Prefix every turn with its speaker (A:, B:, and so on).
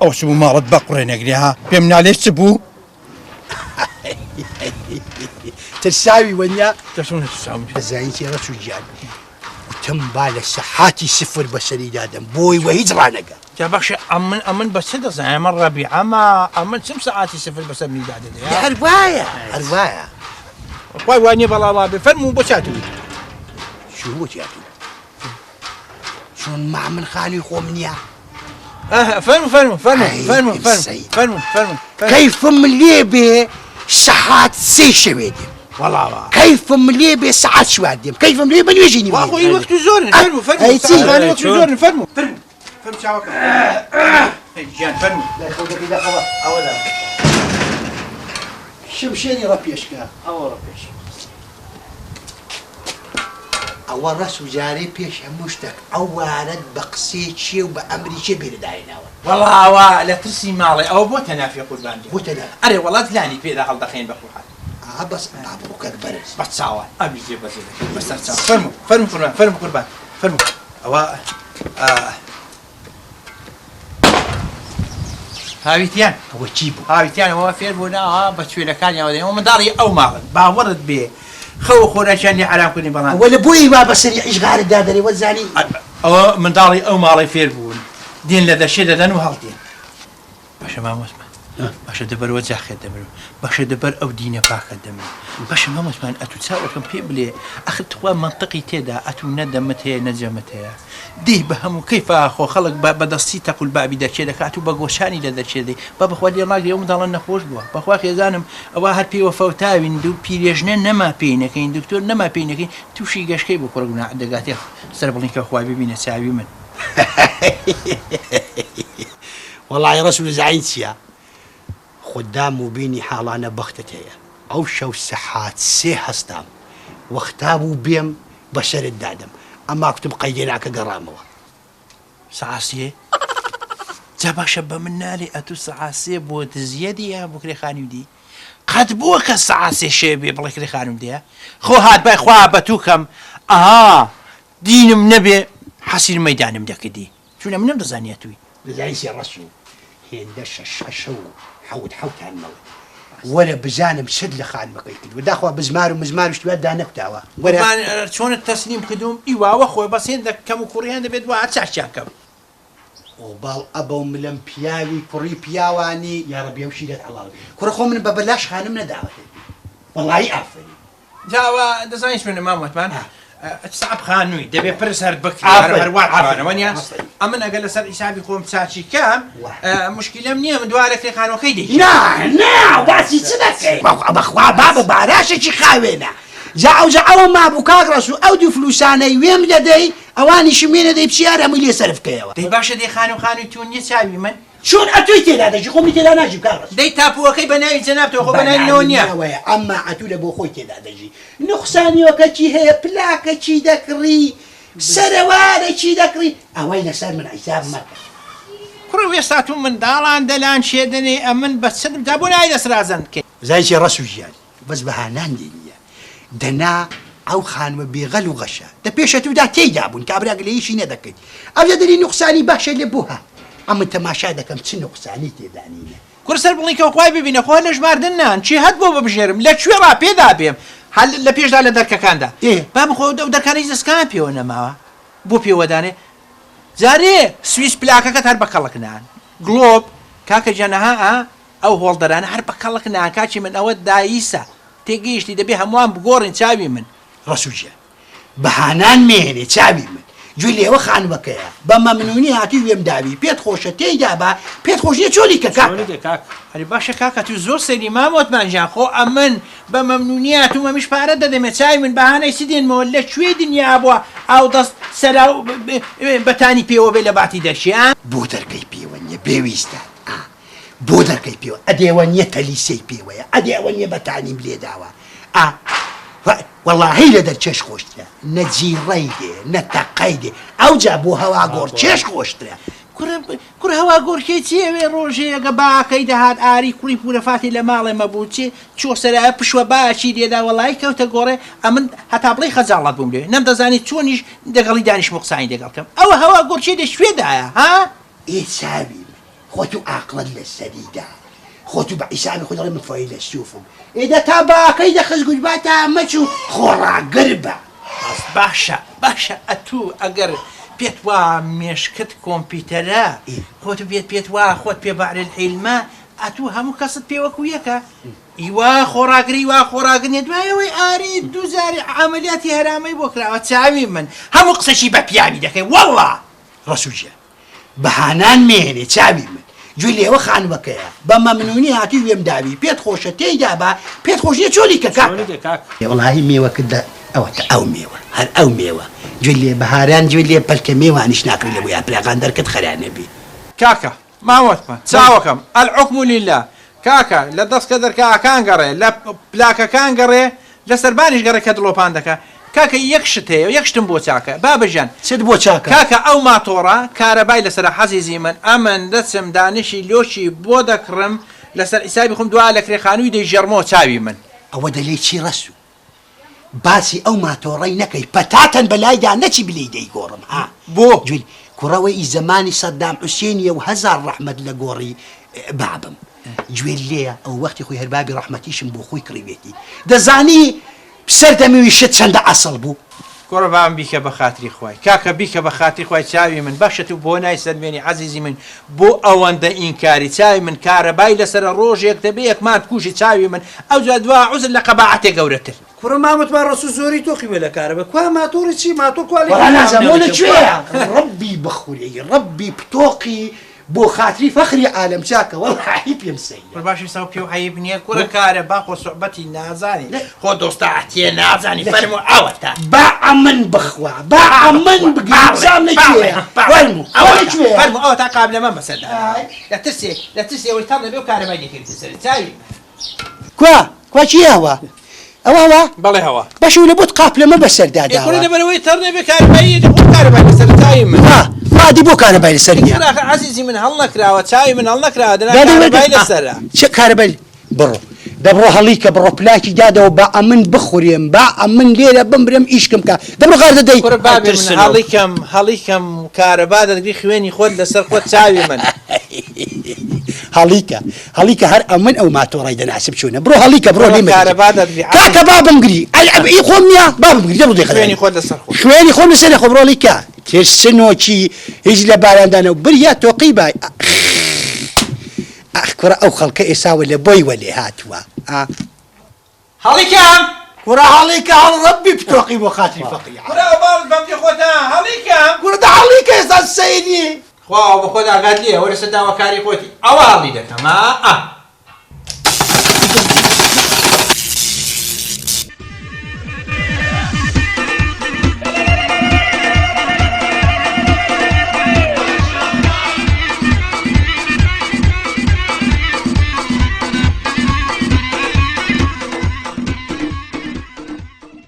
A: ئەو چ بوو ماڵت بە قوڕێ نەگرێ ها پێم نالێ چ بوو؟
B: ترساوی وەنیا
A: دەچم ترساوم
B: دەزانی چی ڕەسوو گیان وتم با لە سەحاتی سفر بەسەری دادەم بۆی وە هیچ ڕانەگا.
A: جا بەخشە ئەمن ئەمن بە چ دەزانم ئەمە ڕەبیعەمە ئەمن چم سەعاتی سفر بەسەر منی دادەدەی ها؟
B: هەر وایە هەر وایە.
A: خوای وا نییە بەڵا وا بێ فەرموو بۆ چاتووی؟
B: چوو بۆ چاتوو؟ چۆن ما من خانووی خۆم نییە؟
A: فەرموو فەرموو فەرموو فەرموو فەرموو فەرموو
B: کەیفم لێ بێ سەعات سێ شەوێ دێم
A: وەڵاوە
B: کەیفم لێ بێ سەعات چوار دێم کەیفم لێ بە نوێژی نیوە
A: خۆی وەخت زۆرن فەرموو فەرموو وەخت زۆرن فەرموو فەرموو فەرموو چاوەکەم گیان فەرموو
B: ئەوە شمشێری ڕەپێشکە
A: ئەوە ڕەپێش
B: ئەوە ڕەسو جارێ پێش هەموو شتەک ئەو وارەت بە قسەی کێ و بە ئەمری کێ بێنە داهێناوە؟
A: وەڵا ئەوە لە ترسی ماڵێ ئەوە بۆ تەنافی قوربان بێ.
B: بۆ تەناف؟
A: ئەرێ وەڵا جلانی پێدا هەڵدەخەین بە قورعان.
B: ئا بەس با بڕوکەک بەرز.
A: بە چاوان ئەمیش جێ بەجێ دەکەین بە سەر چاو. فەرموو فەرموو قوربان فەرموو قوربان فەرموو ئەوە ئا. هاویتیان
B: ئەوە چی بوو؟
A: هاویتیان ئەوە فێر بوون ئاها بە کوێلەکانیانەوە دێن ئەوە منداڵی ئەو ماڵن باوەڕت بێ خەو و خۆراکیان لێ حەرام کردین بەڵام
B: ئەوە لە بۆی وا بەسەری عیشغارت دادەنێ وەزانی
A: ئەوە منداڵی ئەو ماڵەی فێر بوون دێن لە دەشێ دەدەن و هەڵدێن باشە مامۆستا باشە دەبەر وەجاخێت دەمرم باشە دەبەر ئەو دینە پاکەت دەمرم باشە مامۆستمان ئەتوو چاوەکەم پێ بلێ ئەخر تخوا مەنتقی تێدا ئەتوو نە دەمت هەیە نە جەمت هەیە دێی بە هەموو کەیفا خۆ خەڵک بە بە دەستی تەقول بابی دەرچێ دەکات و بە گۆچانی لە دەرچێ دەی با بەخوا لێ ڕاگری ئەو منداڵە نەخۆش بووە بەخوا خێزانم ئەوە هەر پێوە فەوتاوین دوو پیرێژنە نەما پێی نەکەین دکتۆر نەما پێی نەکەین تووشی گەشکەی بوو کوڕە گوناح دەگاتێ سەر بڵین کە خوای ببینە چاوی من.
B: وەڵای ڕەسول زین چیە خودا موبینی حاڵانە بەختت هەیە ئەو شەو سەحات سێ هەستام وەختا بوو بێم بەسەرت دادەم ئەما کوتم قەیدێ ناکە گەڕامەوە.
A: سەعات سێ؟ جا باشە بە من نالێ ئەتوو سەعات سێ بۆ دزیە دی یان بۆ کرێ خانوو دی؟ قەت بووە کەس سەعات سێ شێ بێ بڵێ کرێ خانووم دێ؟ خۆ هاتبای خوا بە توو کەم ئەها دینم نەبێ حەسیر مەیدانم دەکردی چونە من نەمدەزانی ئەتووی.
B: دەزانی چیە ڕەسوو هێندە شەش شەشە و حەوت حەوتان مەڵێ وەرە بزانم چت لە خانمەکەی کردوە داخوا بزمار و مزمار و شتی وا دانەکوتاوە وەرە.
A: قوربان چۆنت تەسلیم کردوم ئی واوە خۆی بەس هێندە کەم و کوڕیان دەبێت وا چاکیان کەم.
B: ئۆباڵ ئەبەو ملم پیاوی کوڕی پیاوانی یاڕەبی ئەو شیرەت حەڵاڵ بێ کوڕە خۆ من بە بەلاش خانم نەداوەتە پێ وەڵایی ئافەرین.
A: جا ئەوە دەزانی چۆنە مام وەتمان سەعب خانووی دەبێ پرس هەر بکرێ هەر هەر وا چۆنە وەنیە ئەمن ئەگەر لەسەر حیسابی خۆم چاکی کەم مشکیلەم نییە من دوارە کرێ خانووەکەی دەی
B: نا نا باسی چ دەکەی بەخوا بابە باراشێکی خاوێنە جا ئەوجا ئەوە مابوو کاک ڕەسوو ئەو دوو فلوسانەی وێم دەدەی ئەوانیشم وێ نەدەی بچی هەر هەمووی لێ سەرف کەیەوە.
A: دەی باشە دەی خانوو خانووی تۆ نییە چاوی من.
B: چۆن ئەتۆی تێدا دەژی خۆ منی تێدا ناژیم کاک ڕەسوو.
A: دەی تاپووەکەی بە ناوی جەنابتەوە خۆ بە ناوی منەوە نییە.
B: بە ناوی منەوەیە ئەمما ئەتوو لە بۆ خۆی تێدا دەژی نوقسانیۆکەکی هەیە پلاکەکی دەکڕی سەرەوارەکی دەکڕی ئەوەی لەسەر من حیساب مەکە.
A: کوڕە وێستا تو منداڵان دەلان چێ دەنێی ئەمن بە چدم جا بۆ نایە دەس رازەن بکەی.
B: زانی چیە ڕەسوو گیان بەس بە هانان لێ نییە دەنا ئەو خانووە بێ غەل و غەشە دە پێشەتوودا تێیدا بوون کابرا گلەییشی نەدەکرد ئەوجا دەری نوقسانی باشە لێ بۆ هات ئەمن تەماشا دەکەم چ نوقسانی تێدا نینە.
A: کوڕ سەر بڵی کە خوای ببینە خۆ هەر لە ژماردن نان چی هەت بۆ ببژێرم لە کوێ ڕا پێدا بێم هەر لە پێشدا لە دەرکەکاندا
B: ئێ.
A: بابە خۆ ئەو دەرکانە هیچ دەسکان پێوە نەماوە بۆ پێوەدانێ جارێ سویچ پلاکەکەت هەر بە کەڵک نان گڵۆپ کاکە گیان ئەها ئا ئەو هۆڵدەرانە هەر بە کەڵک نان کاکی من ئەوە دایسە تێگەیشتی دەبێ هەمووان بگۆڕین چاوی من.
B: ڕەسوو گیان بە هانان مێنێ چاوی من گوێی لێوە خانوەکەیە بە مەمنونی هاتوی وێم داوی پێت خۆشە تێیدا با پێت خۆش نیە چۆلی کە کاکە.
A: چۆلی دە کاک. ئەرێ باشە کاکە تو زۆر سەیری مام وەتمان گیان خۆ ئەمن بە مەمنونی هاتووم ئەمیش پارەت دەدەمێ چاوی من بە هانای چ دێنمەوە لە کوێی دنیا بووە ئاودەست سەراو بەتانی پێوە بێ لە باتی دەرچێ ئا.
B: بۆ دەرکەی پێوە نیە بێ ویستان ئا. بۆ دەرکەی پێوە ئەدێ ئەوە نیە تەلیسەی پێوەیە ئەدێ ئەوە نیە بەتانیم لێداوە ئا وەڵاهی لە دەرچێش خۆشترە نە جیڕەی دێ نە تەقەی دێ ئەوجا بۆ هەواگۆڕ چێش خۆشترە.
A: کوڕە کوڕە هەواگۆڕکێ چیە وێ ڕۆژێ ئەگە باکەی دەهات ئاری کوڕی پورە فاتی لە ماڵێ مەبوو چێ چوە سەرایە پشوە باکی لێدا وەڵایی کەوتە گۆڕێ ئەمن هەتا بڵێی خەجاڵەت بووم لێ نەمدەزانی چۆنیش دەگەڵی دانیشم و قسانی دەگەڵ کەم ئەوە هەواگۆڕکێ لە کوێدایە ها؟
B: ئێ چاوی من. خۆت و ئاقڵت لە سەریدا خۆت و بە عیسابی خۆت دەڵێ من فەیلەسوفم ئێ دە تا باکەی دەخست گوت با تا مەچوو خۆڕاگر بە.
A: ڕاست باشە باشە ئەتوو ئەگەر پێت وا مێشکت کۆمپیتەرە خۆت بێت پێت وا خۆت پێ بەعر العیلمە ئەتوو هەموو کەست پێ وەکو یەکە ئی وا خۆڕاگری وا خۆڕاگر نیە دوای ئەوەی ئاری دوو جاری عەمەلیاتی هەرامەی بۆ کراوە چاوی من هەموو قسەشی بە پیاوی دەکەی وەڵڵا.
B: ڕەسوو گیان بە هانان مێنێ چاوی من گوێی لێوە خانوەکەیە بە مەمنونی هاتی وێم داوی پێت خۆشە تێیدا با پێت خۆش نیە چۆلی کە کاکە. وەڵاهی مێوەکە دە ئەوەتە ئەو مێوە هەر ئەو مێوە گوێ لێ بەهاران گوێ لێ پەلکە مێوانیش ناکڕی لە بۆ یاپراغان دەرکەت خەرا نەبی.
A: کاکە مامۆستا چاوەکەم الحکم للە کاکە لە دەسکە دەرکاکان گەڕێ لە پلاکەکان گەڕێ لە سەربانیش گەڕێ کە دڵۆپان دەکا کاکە یەک شت هەیە یەک شتم بۆ چاکە بابە گیان
B: چت بۆ چاکە؟
A: کاکە ئەو ماتۆڕە کارەبای لەسەرە عەزیزی من ئەمن دەچم دانشی لۆچی بۆ دەکڕم لەسەر حیسابی خۆم دوا لە کرێ خانووی دەیگێڕمەوە چاوی من.
B: ئەوە دەلێی چی ڕەسوو باسی ئەو ماتۆڕەی نەکەی پەتاتەن بەلایدا نەچی بلێی دەیگۆڕم ها
A: بۆ؟
B: جویل کوڕە وە ئی زەمانی سەدام حوسێنیە و هەزار ڕەحمەت لە گۆڕی بابم گوێ لێیە ئەو وەختی خۆی هەر بابی ڕەحمەتیشم بۆ خۆی کڕیوێتی دەزانی سەردەمی وی شت چەندە ئەسڵ بوو.
A: کوڕە بابم بیکە بە خاتری خوای. کاکە بیکە بە خاتری خوای چاوی من باشە تو بۆ نایسەلمێنی عەزیزی من بۆ ئەوەندە ئینکاری چاوی من کارەبای لەسەرە ڕۆژێک دەبێ یەکمان بکوژی چاوی من ئەوجا دوا عوزر لە قەباعەتێ گەورەتر.
C: کوڕە مامۆتمان ڕەسوو زۆری تۆقیوە لە کارەبا کوا ماتۆڕی چی ماتۆڕ کوا
B: وەڵا نازانم بۆ لە کوێیە ڕەبی بخورێی ڕەبی بتۆقی بۆ خاتری فەخری عالەم چاکە وەڵاهی پێم سەیرە.
A: کورە باشە ئێستا پێو عەیب نیە کورە کارە با خۆ سوعبەتی نازانی خۆ دۆستایەتیە نازانی فەرموو ئەوەتا.
B: با ئەمن بخوا با ئەمن بگری بزانم لە کوێیە فەرموو ئەوە لە کوێیە.
A: فەرموو ئەوەتا قابلەمەم بەسەر داناوە لە ترسێ لە ترسی ئەوەی تەڕ نەبێ و کارەبای لێکەویتە سەرت چاوی من.
B: کوا کوا چیە ئەوە ئەوە هەوا؟
A: بەڵێ هەوا.
B: باشە ولە بۆت قاپلەمە بەسەردا
A: ئێ کوڕە
B: داوە؟
A: لەبەرئەوەی تەڕ نەبێ کارەبایی یەتی خۆ کارەبای لەسەرە چاوی من.
B: وا وا ئەدی بۆ کارەبای لەسەر
A: ئێ
B: نیە؟
A: کوڕە ئاخر عەزیزی من هەڵنەکراوە چاوی من هەڵنەکراوە دەنا
B: دادەی وەرگرت
A: کارەبای
B: ئا
A: لەسەرە.
B: چ کارەبای بڕۆ دەبڕۆ هەڵیکە بڕۆ پلاکی دادەوە با ئەمن بخورێم با ئەمن لێرە بمرم ئیشکم کا دەبڕۆ غار دەدەی
A: کوڕە بابێ من
B: ترسنۆک.
A: هەڵیکەم هەڵیکەم کارەبا دەگری خوێنی خۆت لەسەر خۆت چاوی من.
B: هەڵیکە هەڵیکە هەر ئەمن ئەو ماتۆڕەی دەناسم چۆنە بڕۆ هەڵیکە بڕۆ
A: کوڕە
B: لێی مەگری
A: کارەبا دەگری
B: کاکە
A: عەزیز.
B: با بمگری ئەی ئەب ئی خۆم نیە با بمگری دەبڕۆ دەی
A: خوێنی
B: خەرابی
A: خۆت لەسەر خۆت.
B: خوێنی خۆم لەسەر خۆ بڕۆ هەڵیکە ترسنۆکی هیچ لە باراندانە و بریا تۆقی بای ئاخ کوڕە ئەو خەڵکە ئێساوە لە بۆی وە لێ هاتووە ئا.
A: هەڵیکەم.
B: کوڕە هەڵیکە هەڵ ڕەبی بتۆقی بۆ خاتری فەقری عالەم.
A: کوڕە ئەو باڵت بەمجی خۆتە هەڵیکەم.
B: کوڕە دە هەڵیکە ئێستا سەیری.
A: خوا بەخۆت ئاگات لێیە وەرە سەر داواکاری خۆتی ئەوە هەڵی دەکەم ئا.